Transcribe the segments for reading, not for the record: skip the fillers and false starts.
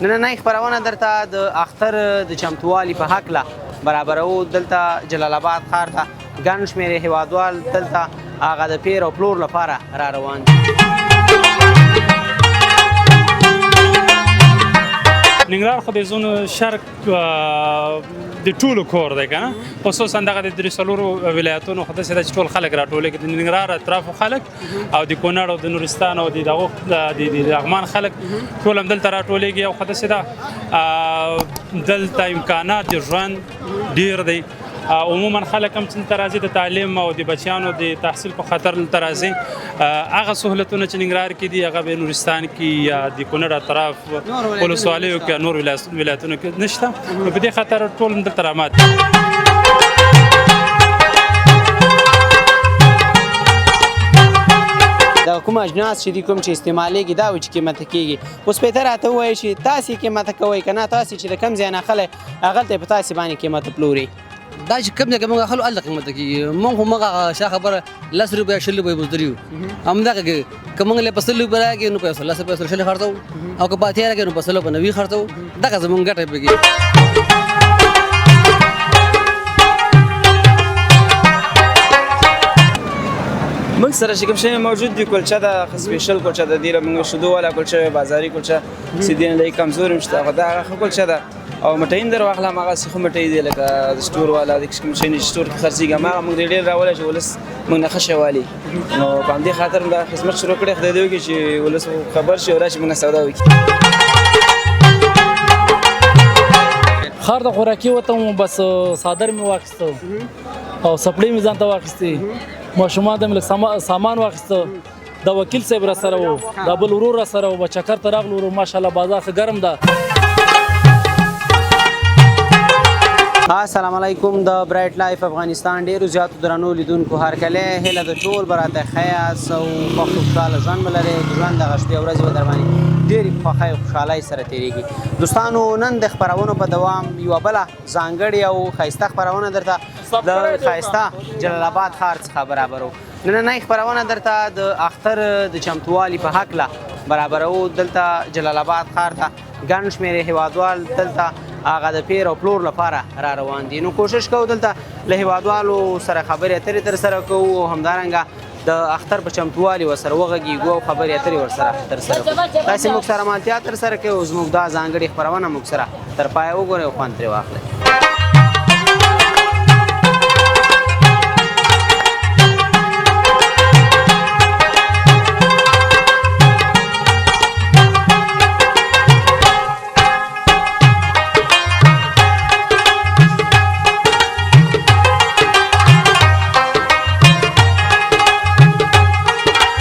نننۍ خپرونه درته د اختر د چمتووالي په هکله برابرو. دلته جلال آباد ښار ته ګڼ شمېر هیوادوال دلته هغه د پیر او پلور لپاره را روان دي. ننګرهار خو د زونو شرق د ټولو کور دی کنه، خصوصا دغه د درې څلورو ولایتونو خو داسې ده چې ټول خلک راټولېږي، د ننګرهار اطرافو خلک او د کونړ او د نورستان او د دغو د لغمان خلک ټول هم دلته راټولېږي. او خو داسې ده دلته امکانات د ژوند ډېر دی. عموما خلک هم چې دلته راځي د تعلیم او د بچیانو د تحصیل په خاطر دلته راځي. هغه سهولتونه چې ننګرهار کې دي هغه به نورستان کې یا د کونړ اطراف ولسوالیو کې نور ولایتونو کې نشته، نو په دې خاطر ټول هم دلته رامات دي. دا کوم اجناس چې دي کوم چې استعمالېږي دا چې قیمته کېږي. اوس په ته راته ووایې چې تاسې قیمته کوئ که نه، تاسې چې د کوم ځای نه اخلئ هغلته په تاسې باندې قیمته پلوري؟ دا چې کوم ځای کې موږ اخلو هلته قیمته کېږي. موږ خو موږ هغه شا خبره 10 روپۍ 20 روپۍ مزدوري یو، همدغه کې که موږ له په 100 روپۍ راکړي نو په 110 روپۍ 120 خرڅوو، او که په 80 راکړي نو په 100 په 90 خرڅوو. دغه زموږ ګټه پکې. موږ سره چې کوم شی موجود دي کلچه ده، special کلچه ده، دې له موږ شیدو والا کلچه وي، بازاري کلچه چې دې نه لږ کمزوري هم شته، خو دا هغه ښه کلچه ده. او مټۍ هم در واخله، هماغسې ښه مټۍ دی لکه د store والا د کوم شی نه چې store کې خرڅېږي هماغه موږ ډېر راولی چې ولس موږ نه ښه شی والي. نو په همدې خاطر موږ دا خدمت شروع کړی، خدای دې وکړي چې ولس خبر شي او راشي موږ سودا وکړي. ښار د خوراکي وتم، بس څادر مې واخیسته او څپړۍ مې ځان ته واخیستې، ماشومان ته مې لږ سامان واخیسته. دا وکیل صاحب را سره و، دا بل ورور را سره و، به چکر ته راغلو. ورور ماشاءالله بازار ښه ګرم ده. السلام علیکم. د برایټ لایف افغانستان ډیرو زیاتو درنو لیدونکو هرکلی. هیله د ټول به راته ښه یاست او خوښ او خوشحاله ژوند به لرئ. د ژوند دغه شپې ورځې به در باندې ډېرې په خوښۍ او خوشحالۍ سره تېرېږي. دوستانو نن د خپرونو په دوام یوه بله ځانګړې او ښایسته خپرونه درته د ښایسته جلال آباد ښار څخه برابرو. نننۍ خپرونه درته د اختر د چمتووالي په هکله برابرو. دلته جلال آباد ښار ته ګڼ شمېر هیوادوال دلته هغه د پیر او پلور لپاره را روان دي. نو کوشش کوو دلته له هیوادوالو سره خبرې اترې ترسره کوو او همدارنګه د اختر په چمتووالي ورسره وغږېږو او خبرې اترې ورسره ترسره کړو. تاسې موږ سره ملتیا ترسره کوئ او زموږ دا ځانګړې خپرونه موږ سره تر پایه وګورئ او خوند ترې واخلئ.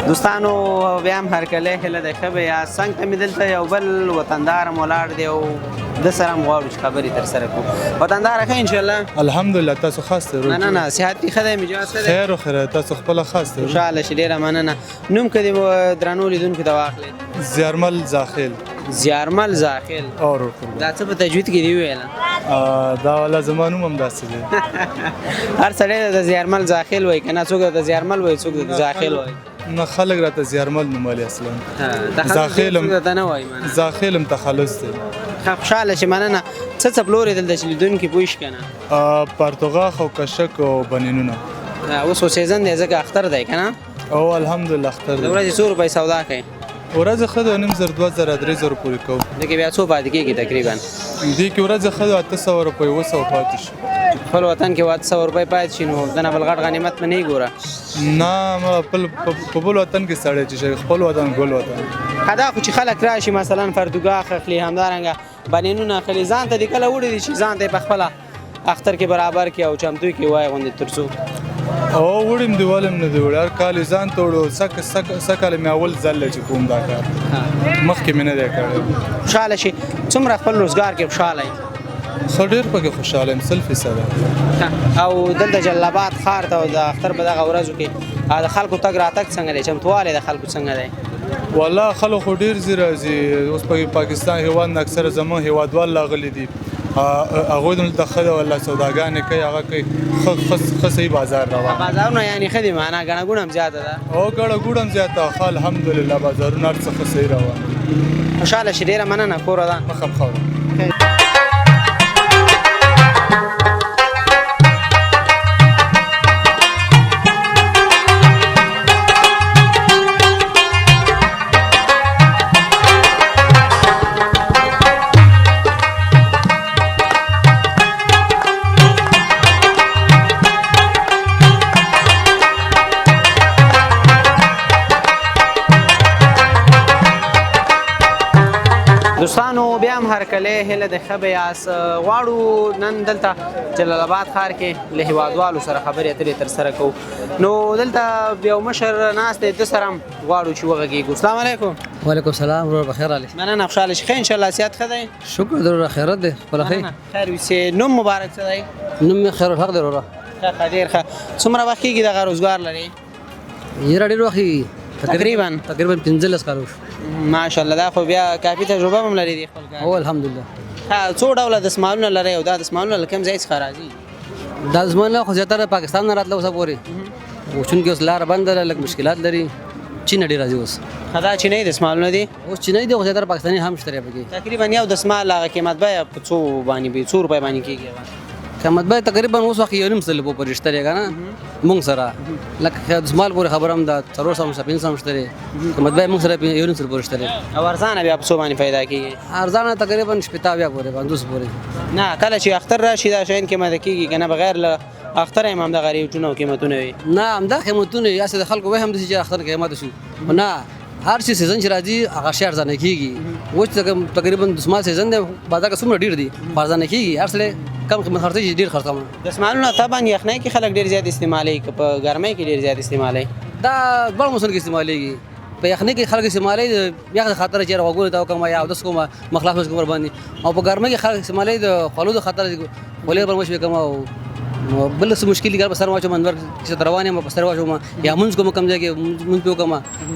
دوستانو بیا هم هرکلی، هیله ده ښه به یاست. څنګ ته مې دلته یو بل وطندار هم ولاړ دی او ده سره هم غواړو چې خبرې ترسره کړو. وطنداره ښه انشاءالله؟ الحمدلله، تاسو خاص دی؟ نه نه نه، صحت دې ښه دی، مجاز ښه دی؟ خیر و خیر، تاسو خپله خاص دی؟ خوشحاله شې، ډېره مننه. نوم که دې درنو لیدونکو ته واخلې؟ زیارمل زاخیل. زیارمل زاخیل. اور دا څه په تجوید کې دی وویله؟ دا والا زما نوم هم داسې دی. هر سړی د زیارمل زاخیل وایي که نه؟ څوک د زیارمل وایي، څوک د زاخیل وایي؟ نه، خلک راته زیارمل نومولي اصلا. زاخیلم درته نه وایي مننه. زاخیلم تخلص دی. ښه، خوشحاله شې، مننه. څه څه پلورې دلته چې لیدونکي پوه شي که نه؟ پرتوغاښ او کشک او بنینونه. اوس خو season دی ځکه اختر دی که نه؟ او الحمدلله اختر دی. د ورځې څو روپۍ سودا کوې؟ ورځې ښه ده، 2,500 2,000 3,000 پورې کوو. دې کې بیا څو پاتې کېږي تقریبا؟ دې کې ورځې ښه ده، 800 روپۍ 700 پاتې شي. خپل وطن کې 800 روپۍ پاتې شي نو دنه بل غټ غنیمت به نه یې ګوره. نه، ما په بل وطن کې سړی چې شي، خپل وطن ګل وطن. ښه، دا خو چې خلک راشي مثلا فردوګاښ اخلي، همدارنګه بنینونه اخلي، ځان ته دې کله وړي دي چې ځان ته یې په خپله اختر کې برابر کړي او چمتو کړي وایي غوندې تر څو؟ او وړي مې دي، ولې مې نه دي وړي، هر کال یې ځان ته وړو. سږ کال مې اول ځل دی چې کوم دا کار، مخکې مې نه دی کړی. خوشحاله شي. څومره خپل روزګار کې خوشحاله یې؟ ښه، ډېر پکې خوشحاله یم، 100%. او دلته جلال آباد ښار ته د اختر په دغه ورځو کې د خلکو تګ راتګ څنګه دی، چمتووالی د خلکو څنګه دی؟ والله خلک خو ډېر ځي راځي. اوس په پاکستان هېواد نه اکثره زموږ هېوادوال راغلي دي، هغوی دلته ښه ده والله، سوداګانې کوي، هغه کوي، ښه صحیح بازار روان. بازارونه یعنې ښه دي، معنا ګڼه ګوڼه هم زیاته ده؟ او ګڼه ګوڼه هم زیاته، ښه الحمدلله بازارونه هر څه ښه صحیح روان دي. خوشحاله شې، ډېره مننه، کور ودان. مخه ښه. دوستانو بیا هم هرکلی، هیله د ښه به یاست. غواړو نن دلته جلال آباد ښار کې له هیوادوالو سره خبرې اترې ترسره کوو. نو دلته یو مشر ناست دی، ده سره هم غواړو چې وغږېږو. السلام علیکم. وعلیکم السلام ورور، بخیر علي. مننه، خوشحاله شې. ښه انشاءالله، صحت ښه دی؟ شکر ضرور، خیرت دی خپل خیر. مننه، خیر وسې. نوم مبارک څه دی؟ نوم مې خیر الحق دی وروره. ښه ښه، ډېر ښه. څومره وخت کېږي دغه روزګار لرې؟ یاره ډېر وخت کېږي، تقریباً؟ تقریباً 15 کاله وشو. ماشاءالله، دا خو بیا کافي تجربه هم لري دی خپل کار. او الحمدلله. ښه، څو ډوله دستمالونه لرئ او دا دستمالونه له کوم ځای څخه راځي؟ دا زمانه خو زیاتره پاکستان نه راتله اوسه پورې، خو چونکې اوس لاره بنده ده، لږ مشکلات لري، چین ډېر راځي اوس. ښه، دا چینایي دستمالونه دي؟ اوس چینایي دي، خو زیاتره پاکستاني هم شته پکې. تقریبا یو دستمال هغه قیمت بیه په څو باندې به څو روپۍ باندې کېږي هغه؟ قیمت بیه تقریبا اوس وخت 1.5 سل روپو پورې شته دی که نه، موږ سره لکه دستمال پورې خبره هم ده 400 شته، 500 شته دی. قیمت بیه موږ سره 1.5 سل پورې شته دی. او ارزانه بیا په څو باندې پیدا کېږي؟ ارزانه تقریبا 60 70 پورې، 50 پورې. نه، کله چې اختر راشي دا شیان قیمته کېږي که نه بغیر له اختره هم همدغه ریټونه او قیمتونه وي؟ نه، همدا قیمتونه وي. هسې د خلکو وهم داسې چې اختر قیمت شو، خو نه، هر شي season چې راځي هغه شی ارزانه کېږي. اوس تقریبا دستمال season دی، بازار کې څومره ډېر دي، خو ارزانه کېږي. هر څه کم قیمت خرڅېږي، ډېر خرڅوم. دستمالونه طبعا یخنۍ کې خلک ډېر زیات استعمالوي که په ګرمۍ کې ډېر زیات استعمالوي؟ دا دواړو موسم کې استعمالېږي. په یخنۍ کې خلک استعمالوي د یخ د خاطر چې غوږونه تاو کوم یا اودس کوم، مخلاص مش کوم ورباندې، او په ګرمۍ کې خلک استعمالوي د خولو د خاطر چې خولې پر مش کوم او بل څه مشکل دی، په سر واچوم، انور چې روان یم په سر واچوم یا مونږ کوم کم ځای کې مونږ په کوم،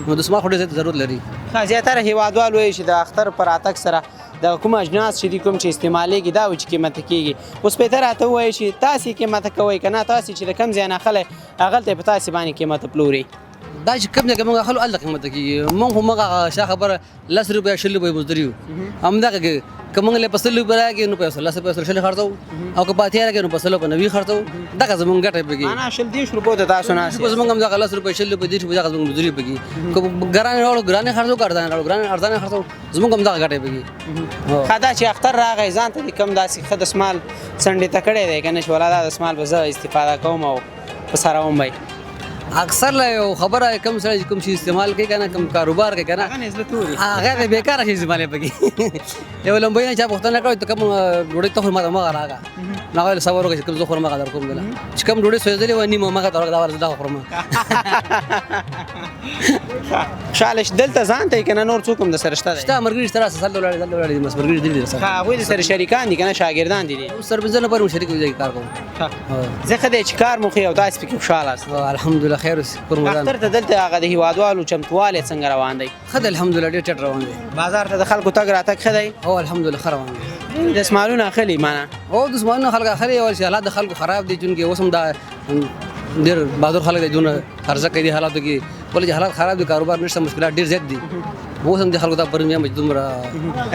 نو دستمال خو ډېر زیات ضرورت لري. ښه، زیاتره هیوادوال وایي چې د اختر پر راتګ سره د کوم اجناس چې دي، کوم چې استعمالېږي، دا چې قیمته کېږي. اوس په ته راته ووایي چې تاسې قیمته کوئ که نه تاسې چې د کوم ځای نه اخلئ هغلته په تاسې باندې قیمته پلوري؟ دا چې کوم ځای کې موږ اخلو هلته قیمته کېږي. موږ خو موږ هغه شا خبره 10 روپۍ 20 روپۍ مزدوري یو، همدغه کې که موږ له په 100 روپۍ راکړي نو په 110 په 120 خرڅوو، او که په 80 راکړي نو په 100 په 90 خرڅوو. دغه زموږ ګټه پکې. معنا 20 30 روپو ته تاسو ناست اوس موږ هم دغه 10 روپۍ 20 روپۍ 30 روپۍ دغه زموږ مزدوري پکې. که ګران راوړو ګران خرڅوو، که ارزانه راوړو ګران ارزانه خرڅوو، زموږ هم دغه ګټه پکې. ښه، دا چې اختر راغی ځان ته دې کوم داسې ښه دستمال څنډې ته کړی دی که نه چې ولا دا دستمال به زه استفاده کوم او په سره وم به؟ اکثر له یو خبره کوم سره چې کوم شي استعمال کوي کنه، کوم کاروبار کوي کنه، هغه نه زړه توري. هغه د بیکاره شي استعمال پکې. یو لمبۍ نه چا پوښتنه کړې ته کوم ډوډۍ ته خو ما مغه راغه، نو هغه صبر وکړه چې کوم زه خورم هغه در کوم دله، چې کوم ډوډۍ سوځلې و نیمه مغه ته دا ورته دا خورم. خوشحاله شې. دلته ځان ته یې که نه نور څوک هم د سره شته دی؟ شته، مرګري شته، راسه سل ولاړې دلته ولاړې دي، بس مرګري دي سره. ښه، هغوی د سره شریکان دي که نه شاګردان دي دي؟ اوس سر پنځه نفر مو شریک یو ځای کې کار کوو. زه ښه دی چې کار مو ښه او تاسې پکې خوشحاله یاست. الحمدلله، خیر اوسې کور مو اختر ته دلته هغه د هیوادوالو چمتووالی څنګه روان دی؟ ښه دی الحمدلله، ډېر چټ روان دی. بازار ته د خلکو تګ راتګ ښه دی؟ او الحمدلله ښه روان دی. دستمالونه اخلي معنا؟ او دستمالونه خلک اخلي، اول چې حالات د خلکو خراب دي، چونکې اوس هم دا ډېر بازار خلک دی دونه خرڅه کوي دي حالاتو کې، ولې چې حالات خراب دي، کاروبار نشته، مشکلات ډېر زیات دي. اوس هم د خلکو دا پرون یم چې دومره.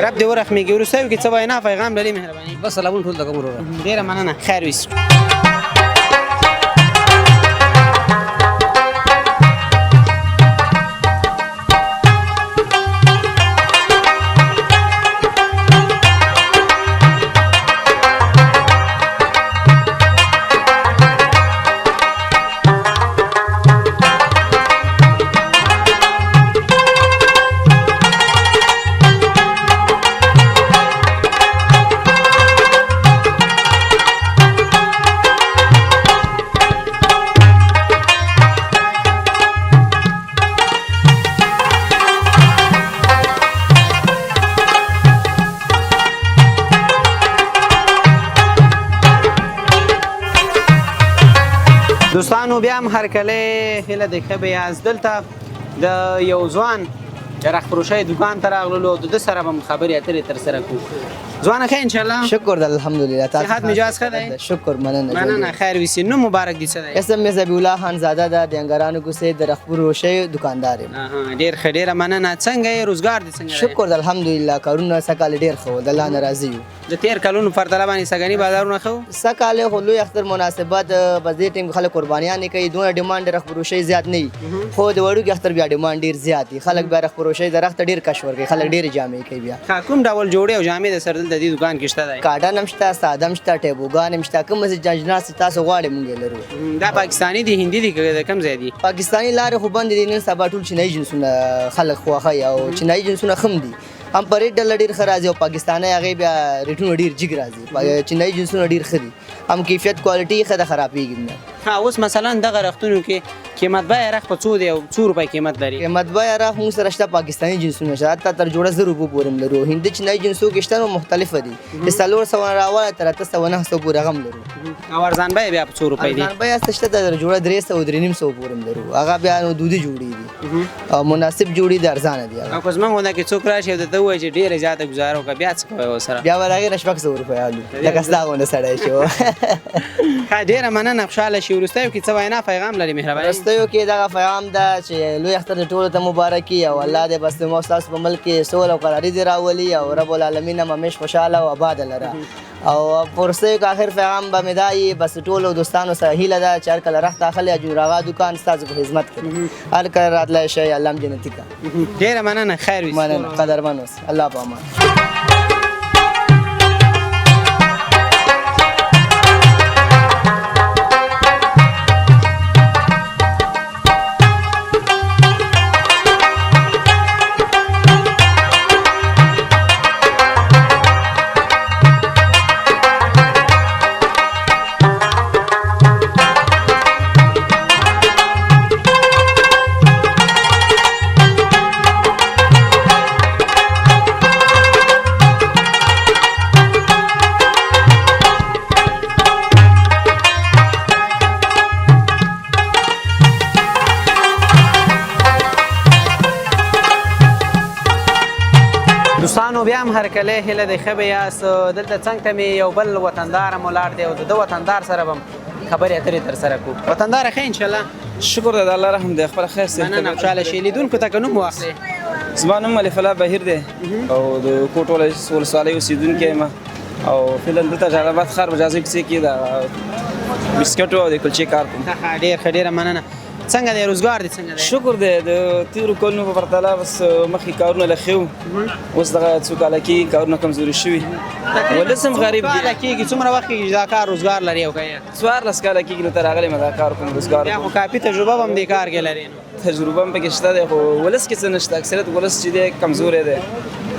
رب دې ورحمېږي. وروستیو کې څه وینا پیغام لري مهرباني؟ بس سلامونه ټول ته کوم وروره. ډېره مننه، خیر ویسي. دوستانو بیا هم هرکلی، هیله د ښه به یاست. دلته د یو ځوان د رخت فروشۍ دوکان ته راغللو او د ده سره به هم خبرې اترې ترسره کړو. ځوانه ښه انشاءالله؟ شکر ده الحمدلله. صحت مجاز ښه دی؟ شکر، مننه. مننه، خیر ویسي. نوم مبارک دي څه دی؟ اسم مې ذبیح الله خان زاده ده، د انګرانو کوڅې د رخت فروشۍ دکاندار یم. ډېر ښه، ډېره مننه. څنګه یې، روزګار دې څنګه دی؟ شکر ده الحمدلله، کارونه سږکال ډېر ښه و، د الله نه راضي یو. د تېر کلونو پرتله باندې سږني بازارونه ښه وو؟ سږ کال خو لوی اختر مناسبت، بس دې ټایم خلک قربانیانې کوي، دومره ډیمانډ د رخت فروشۍ زیات نه وي، خو د وړوکي اختر بیا ډیمانډ ډېر زیات وي. خلک بیا رخت فروشۍ د رخت ډېر کش ورکوي، خلک ډېرې جامې کوي بیا. ښه، کوم ډول جوړې او جامې د سر دلته دې دوکان کې شته دی؟ کاټن هم شته، ساده هم شته، ټیبوګان هم شته، کوم چې جناس تاسو غواړئ مونږ یې لرو. دا پاکستاني دي، هندي دي، که د کوم ځای دي؟ پاکستاني لارې خو بندې دي، نن سبا ټول چینایي جنسونه خلک خوښوي او چینایي جنسونه ښه هم دي، هم په ریټ ډله ډېر ښه راځي او پاکستاني هغې بیا ریټونه ډېر جګ راځي. چینایي جنسونه ډېر ښه دي، هم کیفیت کوالټي ښه ده، خرابېږي نه. ښه، اوس مثلا دغه رختونو کې قیمت بیه رخت په څو دی او څو روپۍ قیمت لري؟ قیمت بیه رخت موږ سره شته، پاکستاني جنسونه شته، حتی تر جوړه 1000 روپو پورې هم لرو. هندي چینایي جنسو کې شته نو مختلفه دي، چې 400 نه راواله تر 800 900 پورې هغه هم لرو. او ارزان بیه بیا په څو روپۍ دي؟ ارزان بیه څه شته، تر جوړه 300 350 پورې هم لرو، هغه بیا نو دودي جوړې دي او مناسب جوړې دي، ارزانه دي هغه. او که زموږ غونډه کې څوک راشي او درته ووایي چې ډېره زیاته ګزاره وکړه، بیا څه کوئ ورسره؟ بیا به د هغې نه 600 روپۍ الو، لکه ستا غونډه سړی شو. ښه، ډېره مننه، خوشحاله شي. وروستیو کې څه وینا پیغام لري مهرباني؟ وروستیو کې دغه پیغام ده چې لوی اختر د ټولو ته مبارکي او الله دې بس زموږ ستاسو په ملک کې سوله او قراري دې راولي او رب العالمین هم همیش خوشحاله او آباده لره. او په وروستیو کې آخر پیغام به مې دا وي، بس ټولو دوستانو سره هیله ده چې هر کله رخت اخلي اجور آغا دوکان ستاسو په خدمت کې دی، هر کله راتلی شئ، الله هم جنتي کړه. ډېره مننه، خیر وي. مننه، قدرمن اوسئ، الله په امان. دوستانو بیا هم هرکلی، هیله دی ښه به یاست. دلته څنګ ته مې یو بل وطندار هم ولاړ دی او د ده وطندار سره به هم خبرې اترې ترسره کړو. وطنداره ښه انشاءالله؟ شکر ده د الله رحم دی، خپل خیر سي. مننه، خوشحاله شئ. لیدونکو ته که نوم واخلې؟ زما نوم الف الله بهیر دی او د کوټ ولسوالۍ اوسېدونکی یم او فعلا دلته جلال اباد ښار مجازي کوڅې کې د بسکټو او د کلچې کار کوم. ښه، ډېر ښه، ډېره مننه. څنګه دی روزګار دی څنګه دی؟ شکر دی، د تېرو کلونو په پرتله بس مخکې کارونه لږ ښه وو، اوس دغه څو کاله کېږي کارونه کمزوري شوي، ولس هم غریب دی. کاله کېږي، څومره وخت کېږي چې دا کار روزګار لري؟ او که 14 کاله کېږي دلته راغلی یم، دا کار کوم، روزګار بیا خو کافي تجربه به هم دې کار کې لرې. نو تجربه هم پکې شته دی، خو ولس کې څه نشته، اکثریت ولس چې دی کمزوری دی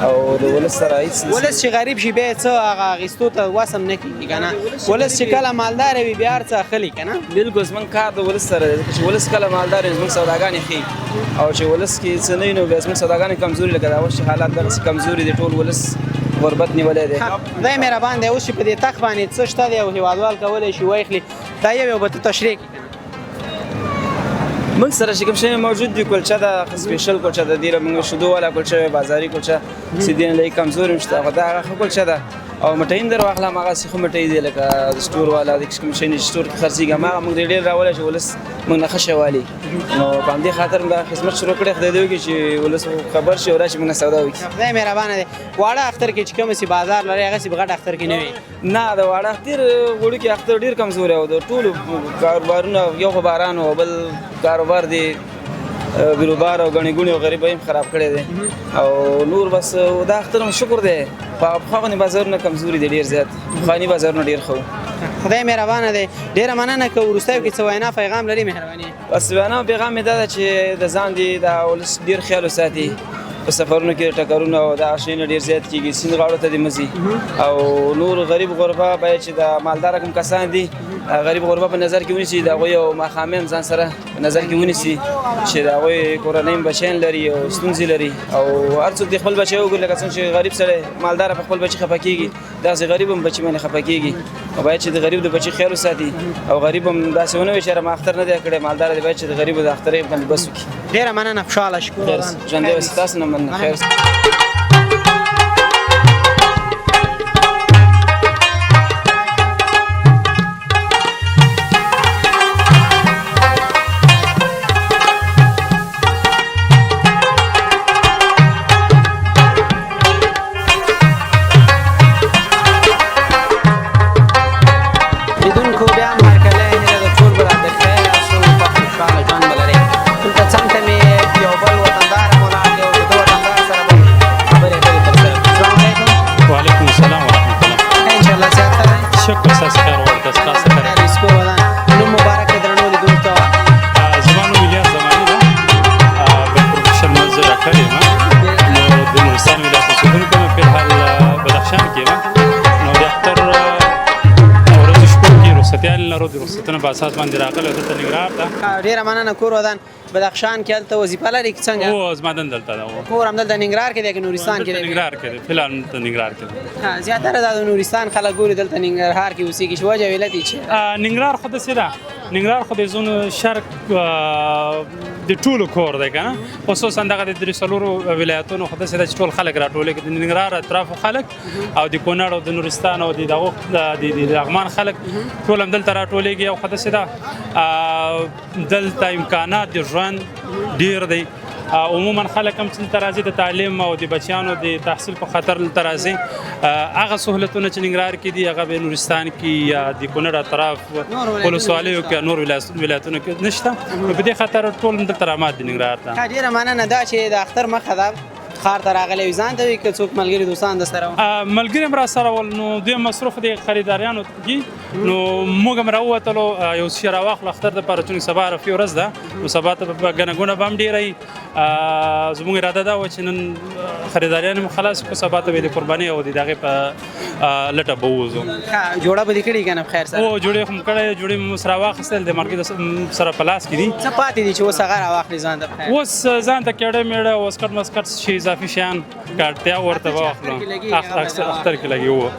او د ولس سره هېڅ ولس چې غریب شي بیا یې څه هغه اخیستو ته وس هم نه کېږي که نه، ولس چې کله مالدار وي بیا هر څه اخلي که نه. بلکل، زموږ کار د ولس سره دی، ځکه چې ولس کله مالدار وي زموږ سوداګانې ښې او چې ولس کې څه نه وي نو بیا زموږ سوداګانې کمزوري، لکه دا اوس چې حالات دغسې کمزوري دي، ټول ولس غربت نیولی دی. خدای مهربان دی. اوس چې په دې تخت باندې څه شته دی او هېوادوال کولی شي واخلي، دا یو یو به ته تشریح کړې. موږ سره چې کوم شی موجود دي، کلچه ده، سپیشل کلچه ده، دې موږ شیدو والا کلچه وي، بازاري کلچه چې دې نه لږ کمزوري هم شته، خو دا هغه ښه کلچه ده. او مټۍ هم در واخله، هماغسې ښه مټۍ دی، لکه د سټور والا د کوم شی نه چې سټور کې خرڅېږي هماغه موږ ډېر راولی چې ولس موږ نه ښه شی والي، نو په همدې خاطر موږ دا خدمت شروع کړی. خدای دې وکړي چې ولس خبر شي او راشي موږ نه سودا وکړي. خدای مهربانه دی. واړه اختر کې چې کوم سي بازار لري هغسې په غټ اختر کې نه وي؟ نه، د واړه اختر وړوکي اختر ډېر کمزوری او د ټولو کاروبارونه یو خو باران او بل کاروبار دی بیروبار او ګڼې ګوڼې او غریبۍ هم خراب کړی دی او نور بس دا اختر هم شکر دی. په پخوا غوندې بازارونه کمزوري دي ډېر زیات، پخواني بازارونه ډېر ښه وو. خدای مهربانه دی. ډېره مننه. که وروستیو کې څه وینا پیغام لري مهرباني؟ بس وینا پیغام مې دا ده چې د ځان دې د ولس ډېر خیال وساتي، په سفرونو کې ټکرونه او دا شیونه ډېر زیات کېږي، سیند غاړو ته دې مه ځي او نور غریب غربا باید چې د مالداره کوم کسان دي غریب غربه په نظر کې ونیسي، د هغوی او ماښامی هم ځان سره په نظر کې ونیسي چې د هغوی کورنۍ هم بچیان لري او ستونزې لري، او هر څوک د خپل بچی وګوري، لکه څنګه چې غریب سړی مالدار په خپل بچي خفه کېږي، داسې غریب هم بچي باندې خفه کېږي. او باید چې د غریب د بچي خیال وساتي، او غریب هم داسې ونه وي چې ما اختر نه دی کړی، مالدار دی باید چې د غریب د اخترې باندې بس وکړي. ډېره مننه، خوشحاله شکر. خیر ژوندی اوسئ، تاسو نه مننه، خیر. لیدونکو بیا هم هرکلی، هیله ده ټول به راته ښه یاست او خوښ خوشحاله ژوند به لرئ. دلته څنګ ته مې یو بل وطندار هم ولاړ دی او د ده وطندار سره به خبرې اترې ترسره کړو. السلام علیکم. وعلیکم السلام ورحمت الله. ښه انشاءالله صحت ښه دی؟ شکر، ستاسو خیر غواړم، تاسو خیر. خیر اوسې، کور ودان. نوم مبارک دی درنو لیدونکو ته. زما نوم الیاس زماني ده، په پروفیشن زه ډاکټر یم، نو د نورستان ولایت اوسېدونکی یم، فی الحال بدخشان کې یم. نو د اختر ورځو شپو کې رخصتیان لرو، د رخصتونو په اساس باندې راغلی دلته ننګرهار ته. ډېره مننه، کور ودان. بدخشان کې هلته وظیفه لرې که څنګه؟ هو، زما دنده دلته ده. کور همدلته ننګرهار کې دی که نورستان کې دلته دی؟ ننګرهار کې دی، فی الحال دلته ننګرهار کې دی. زیاتره دا د نورستان خلک ګوري دلته ننګرهار کې اوسېږي، چې وجه علت یې چې؟ ننګرهار خو داسې ده، ننګرهار خو د زونو شرق د ټولو کور دی که نه، خصوصا دغه د درې څلورو ولایتونو خو داسې ده چې ټول خلک راټولېږي، د ننګرهار اطرافو خلک او د کونړ او د نورستان او د دغو د لغمان خلک ټول هم دلته راټولېږي. او خو داسې ده دلته امکانات د ژوند ډېر دی. عموما خلک هم چې دلته راځي د تعلیم او د بچیانو د تحصیل په خاطر دلته راځي. هغه سهولتونه چې ننګرهار کې دي هغه به نورستان کې یا د کونړ اطراف ولسوالیو کې نور ولایتونو کې نشته، نو په دې خاطر ټول دلته رامات دي ننګرهار ته. ډېره مننه. دا چې د اختر مخه ده، ښار ته راغلی وي، ځان ته وي که څوک ملګري دوستان د سره وو؟ ملګري هم را سره ول، نو دوی مصروف دي خریداریانو دي، نو موږ هم راووتلو یو څه راواخلو اختر دپاره، چونکې سبا عرفې ورځ ده، نو سبا ته به ګڼه ګوڼه به هم ډېره وي. زموږ اراده دا وه چې نن خریداریان هم خلاص کړو، سبا ته به د قربانۍ او د دغې په لټه به ووځو. ښه جوړه به دې کړې که نه په خیر سره؟ هو، جوړې خو مو کړې، جوړې مو سره واخیستل، د ملګري سره په لاس کې دي. څه پاتې دي چې اوس هغه راواخلې ځان ته په خیر؟ اوس ځان ته کېړه مېړه او اسکټ مسکټ شي اضافي شیان که اړتیا ورته به واخلو. اختر کې لګي. هو.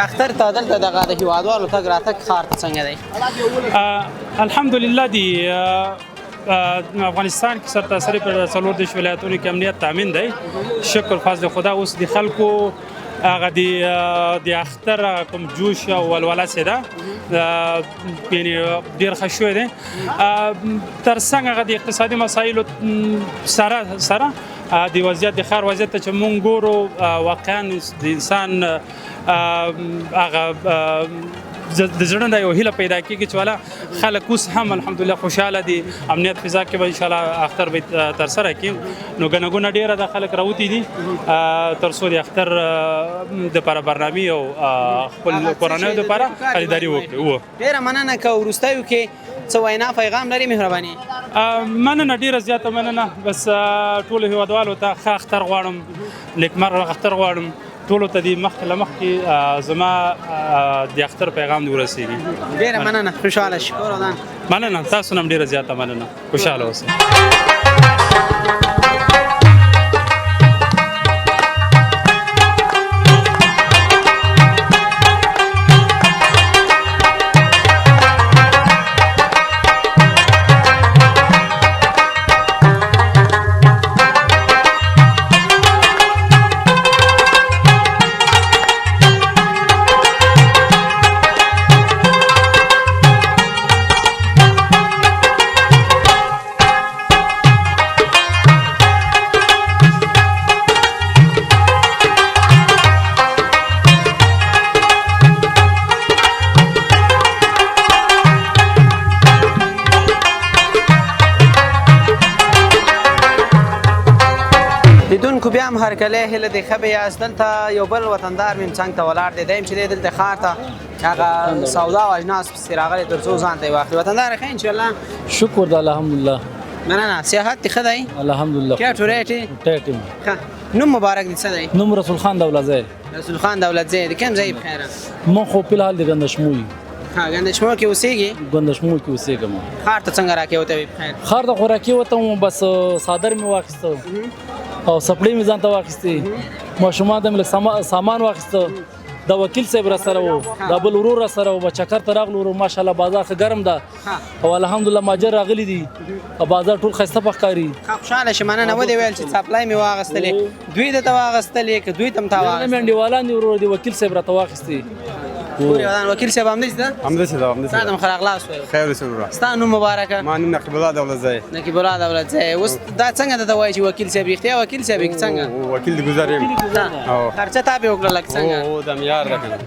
اختر ته دلته دغه د هیوادوالو تګ راتګ ښار ته څنګه دی؟ الحمدلله دی. افغانستان کې سرتاسري په 34 ولایتونو کې امنیت تامین دی، شکر فضل خدا. اوس د خلکو هغه د اختر کوم جوش او ولوله چې ده یعنې ډېر ښه شوی دی. ترڅنګ هغه د اقتصادي مسایلو سره سره د وضعیت د ښار وضعیت ته چې مونږ ګورو، واقعا د انسان هغه د زړه نه یو هیله پیدا کېږي چې والا خلک اوس هم الحمدلله خوشحاله دي، امنیت فضا کې به انشاءالله اختر به ترسره کړي. نو ګڼه ګوڼه ډېره ده، خلک راوتي دي تر څو د اختر دپاره برنامې او خپل کورنیو دپاره خریداري وکړي. هو. ډېره مننه. که وروستیو کې څه وینا پیغام لري مهرباني؟ مننه، ډېره زیاته مننه. بس ټولو هیوادوالو ته ښه اختر غواړم، نیکمرغه اختر غواړم، ټولو ته دې مخکې له مخکې زما د اختر پیغام دې ورسېږي. ډېره مننه، خوشحاله شئ. مننه، تاسو نه هم ډېره زیاته مننه، خوشحاله اوسئ. لیدونکو بیا هم هرکلی، هیله دې ښه به یاست. دلته یو بل وطندار مې څنګ ته ولاړ دی، دی هم چې دی دلته ښار ته هغه سودا او اجناس پسې راغلی تر څو ځان ته یې واخلي. وطندار ښه انشاءالله؟ شکر ده، الحمدلله. مننه. صحت دې ښه دی؟ الحمدلله. ټیټ ریټ یې؟ ټیټ یم. ښه. نوم مبارک دې څه دی؟ نوم رسول خان دولتزی. رسول خان دولتزی، د کوم ځای په خیره؟ مونږ خو فی الحال د ګندشمو یو. ها، ګندشمو کې اوسېږي؟ ګندشمو کې اوسېږم. ښار ته څنګه راکېوتی وي؟ خیر. ښار ته خو راکېوتم، بس څادر مې واخیسته او څپلۍ مې ځان ته واخیستې، ماشومان ته مې لږ سامان واخیسته. دا وکیل صاحب را سره وو، دا بل ورور را سره وو، چکر ته راغلو ورور. ماشاءالله بازار ښه ګرم ده او الحمدلله ماجر راغلي دي او بازار ټول ښایسته په ښکاري. ښه، خوشحاله شې. مننه. ودې ویل چې څپلۍ مې واغستلې، دوی درته واغستلې که دوی ته هم تا نه، مې واغستلې؟ انډیوالان دي ورور، دي وکیل صاحب راته واخیستې. ګورې ودان. وکیل صاحب همداسې ده؟ همداسې ده، همداسې. تا ته هم ښه راغلاست وایو. خیر اوسې وروره. ستا نوم مبارکه؟ ما نوم نقیب الله دولتزی. نقیب الله دولتزی. اوس دا څنګه درته وایي چې وکیل صاحب؟ رښتیا وکیل صاحب یې که څنګه؟ وکیل د ګذر یم. خرچه تا پې وکړله که څنګه؟ او دا مې یار ده که نه.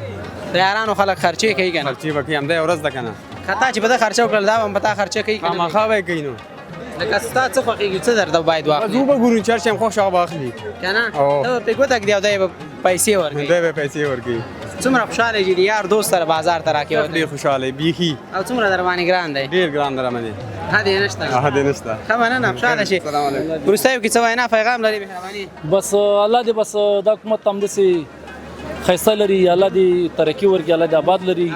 د یارانو خلک خرچې کوي که نه؟ خرچې به کوي، همدا یې ورځ ده که نه. که تا چې په ده خرچه وکړله، دا به هم په تا خرچه کوي که نه؟ خامخا به یې کوي نو. لکه ستا څه خوښېږي، څه درته باید واخلي؟ زه به ګورو چې هر شی هم خوښ شو هغه به اخلي که نه؟ ته به پرې ګوته ږدې او دی به پیسې ورکوي. دی به پیسې ورکوي. څومره خوشحاله یې چې د یار دوست سره بازار ته راکېوتې؟ ډېر خوشحاله یم بیخي. او څومره در باندې ګران دی؟ ډېر ګران دی رامنې. حد یې نشته. حد یې نشته. ښه، مننه، خوشحاله شې. سلام علیکم. وروستیو کې څه وینا پیغام لرې؟ مهرباني. بس الله دې بس دا حکومت همداسې ښایسته لري، الله دې ترقي ورکړي، الله دې آباد لري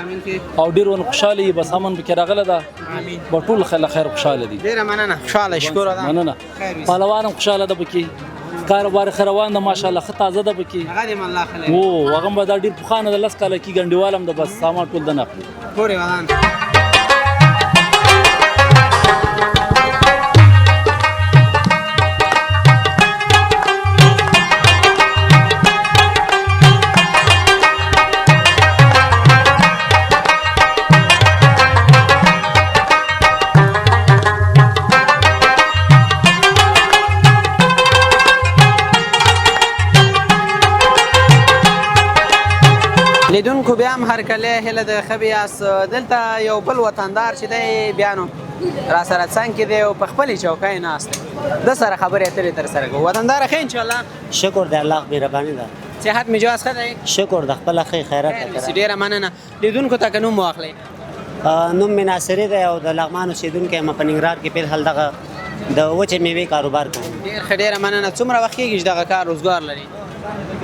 او ډېر ونه خوشحاله یي. بس امن پکې راغلی ده، به ټول خیر خیر خوشحاله دي. ډېره مننه، خوشحاله، شکر ادا. مننه. پهلوان هم خوشحاله ده پکې، کاروبار ښه روان ده ماشاءالله، ښه تازه ده پکې. هغه دې هم الله ښه لري. و هغه هم به دا ډېر پخوانه ده، 10 کاله کېږي، انډیوال هم ده، بس سامان ټول ده نه اخلي. کور یې ودان. لیدونکو بیا هم هرکلی، هیله ده ښه به یاست. دلته یو بل وطندار چې دی بیا نو را سره څنګ کې دی او په خپلې چوکۍ ناست دی، ده سره خبرې اترې تر سره کوو. وطنداره ښه انشاءالله؟ شکر دی الله مهرباني ده. صحت مجاز ښه دی؟ شکر د خپله ښه خیرات ده. ډېره مننه. لیدونکو ته که نوم واخلئ؟ نوم مې ناصري دی او د لغمان اوسېدونکی یم. په ننګرهار کې فی الحال دغه د وچې میوې کاروبار کوم. ډېر ښه، ډېره مننه. څومره وخت کېږي چې دغه کار روزګار لري؟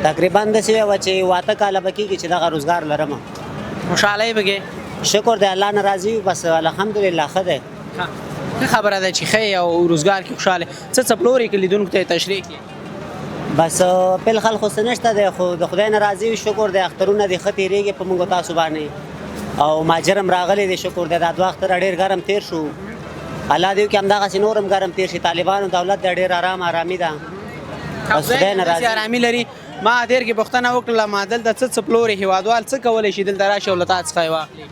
تقریبا داسې وه چې 8 کاله به کېږي چې دغه روزګار لرم. خوشحاله یې پکې؟ شکر دی الله نه راضي یو، بس الحمدلله ښه دی. ښه خبره ده چې ښه یې او روزګار کې خوشحاله. څه څه پلورې که لیدونکو ته یې تشریح کړې؟ بس فی الحال خو څه نشته دی، خو د خدای نه راضي یو، شکر دی. اخترونه دې ښه تېرېږي په موږ تاسو باندې او ماجر هم راغلی دی، شکر دی. دا 2 اختره ډېر ګرم تېر شو، الله دې وکړي همدغسې نور هم ګرم تېر شي. طالبانو دولت دی ډېر ارام ارامي ده، بس خدای نه راضي. ارامي لري. ما تېر کې پوښتنه وکړله، ما دلته څه څه پلورې، هېوادوال څه کولی شي دلته راشي او له تا څخه یې واخلي؟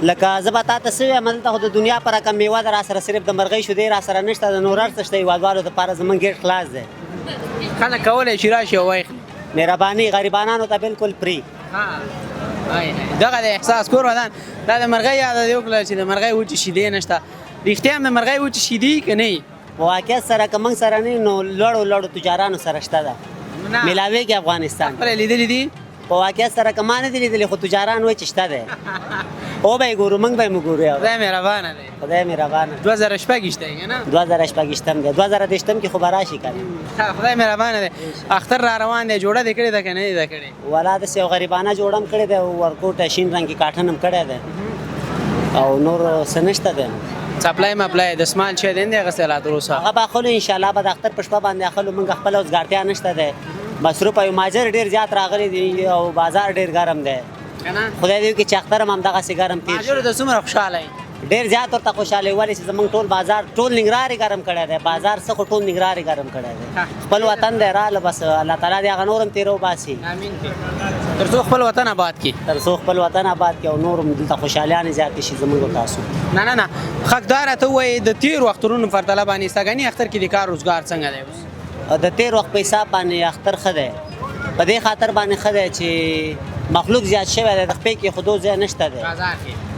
لکه زه به تا ته څه ووایم، دلته خو د دنیا په رقم میوه ده را سره، صرف د مرغۍ شیدې را سره نشته، د نور هر څه شته. هېوادوالو دپاره زموږ ګېټ خلاص دی، خلک کولی شي راشي او واخلي. مهرباني، غریبانانو ته بالکل free. دغه د احساس کور ودان. دا د مرغۍ یاده دې وکړه چې د مرغۍ وچې شیدې نشته. رښتیا هم د مرغۍ وچې شیدې که نه؟ په واقعیت سره که موږ سره نه نو لوړو لوړو تجارانو سره شته ده، میلاویږي افغانستان. خپله لیدلې دي؟ په واقعیت سره که ما نه دي لیدلې، خو تجاران وایي چې شته دی. او به یې ګورو، موږ به یې وګورو. خدای مهربانه دی. خدای مهربانه. 2026 دی که نه؟ 2026 دی، 2023 کې خو به راشي که نه. خدای مهربانه دی. اختر را روان دی، جوړه دې کړې ده که نه دې ده کړې؟ ولا داسې یو غریبانه جوړه هم کړې ده، ورکوټه شین رنګ کې کاټن هم کړی دی او نور څه نشته دی. څپلۍ مپلۍ دستمال چای دی نه دی اخیستی لا تر اوسه؟ هغه به اخلو انشاءالله، به د اختر په شپه باندې اخلو. موږ خپله وزګارتیا نشته دی، مصروف یو. ماجر ډېر زیات راغلي دي او بازار ډېر ګرم دی. خدای دې وکړي چې اختر هم همدغسې ګرم تېر شي. ماجرو ته څومره خوشحاله یې؟ ډېر زیات ورته خوشحاله یو، ولې چې زموږ ټول بازار ټول ننګرهار یې ګرم کړی دی. بازار څه خو ټول ننګرهار یې ګرم کړی دی. خپل وطن دی راله، بس الله تعالی دې هغه نور هم تېره وباسي. امین. تر څو خپل وطن آباد کړي. تر څو خپل وطن آباد کړي او نور هم دلته خوشحالیانې زیاتې شي زموږ او تاسو. نه نه نه حقدار ته ووایې د تېرو اخترونو پرتله باندې سږني اختر کې د کار روزګار څنګه دی اوس؟ د تېر وخت په حساب باندې اختر ښه دی، په دې خاطر باندې ښه دی چې مخلوق زیات شوی دی، د خپې کې خو ځای نشته دی.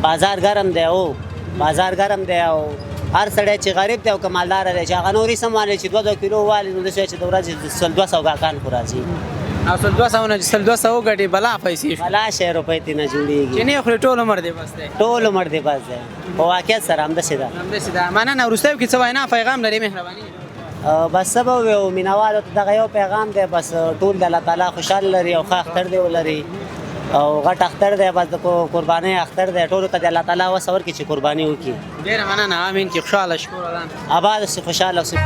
بازار ګرم دی، او بازار ګرم دی او هر سړی چې غریب دی او که مالدار دی چې هغه نور یې سم والي چې 2 کیلو والي، نو داسې چې د ورځې 100-200 ګاهکان خو راځي. او 100-200 نه چې 100-200 وګټې بلا پیسې شو، بلا شی روپۍ ترې نه جوړېږي. چې نه خورې ټول عمر دې بس دی. ټول عمر دې بس دی، په واقعیت سره همداسې ده. همداسې ده. مننه. وروستیو کې څه وینا پیغام لرې؟ مهرباني. بس څه به ووایو، مینهوالو ته دغه یو پیغام دی، بس ټول د الله تعالی خوشحال لري او ښه اختر دې ولري او غټ اختر دی، بس د قربانۍ اختر دی. ټولو ته د الله تعالی وسه ورکړي چې قرباني وکړي. ډېره مننه، امین کې خوشحاله شکر ودان. آباد اوسې، خوشحاله اوسې.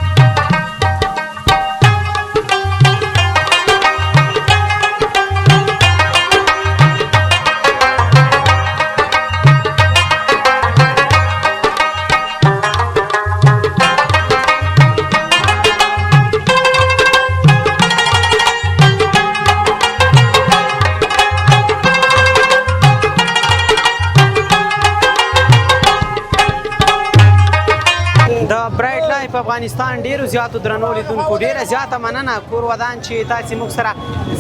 د برایټ لایف افغانستان ډیرو زیاتو درنو لیدونکو ډیره زیاته مننه، کور ودان چې تاسې موږ سره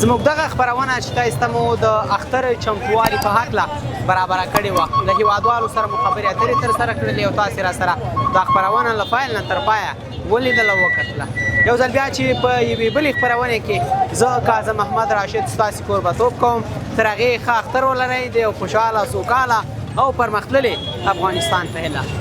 زموږ دغه خپرونه چې تاسو ته مو د اختر چمتووالي په هکله برابره کړې وه، له هیوادوالو سره مو خبرې اترې ترسره کړلې او تاسې را سره دا خپرونه له پیل نه تر پایه ولیدله او وکتله. یو ځل بیا چې په یوې بلې خپرونې کې زه کاظم احمد راشد ستاسې کوربتوب کوم، تر هغې ښه اختر ولرئ، د یو خوشحاله، سوکاله او پرمختللي افغانستان په هیله.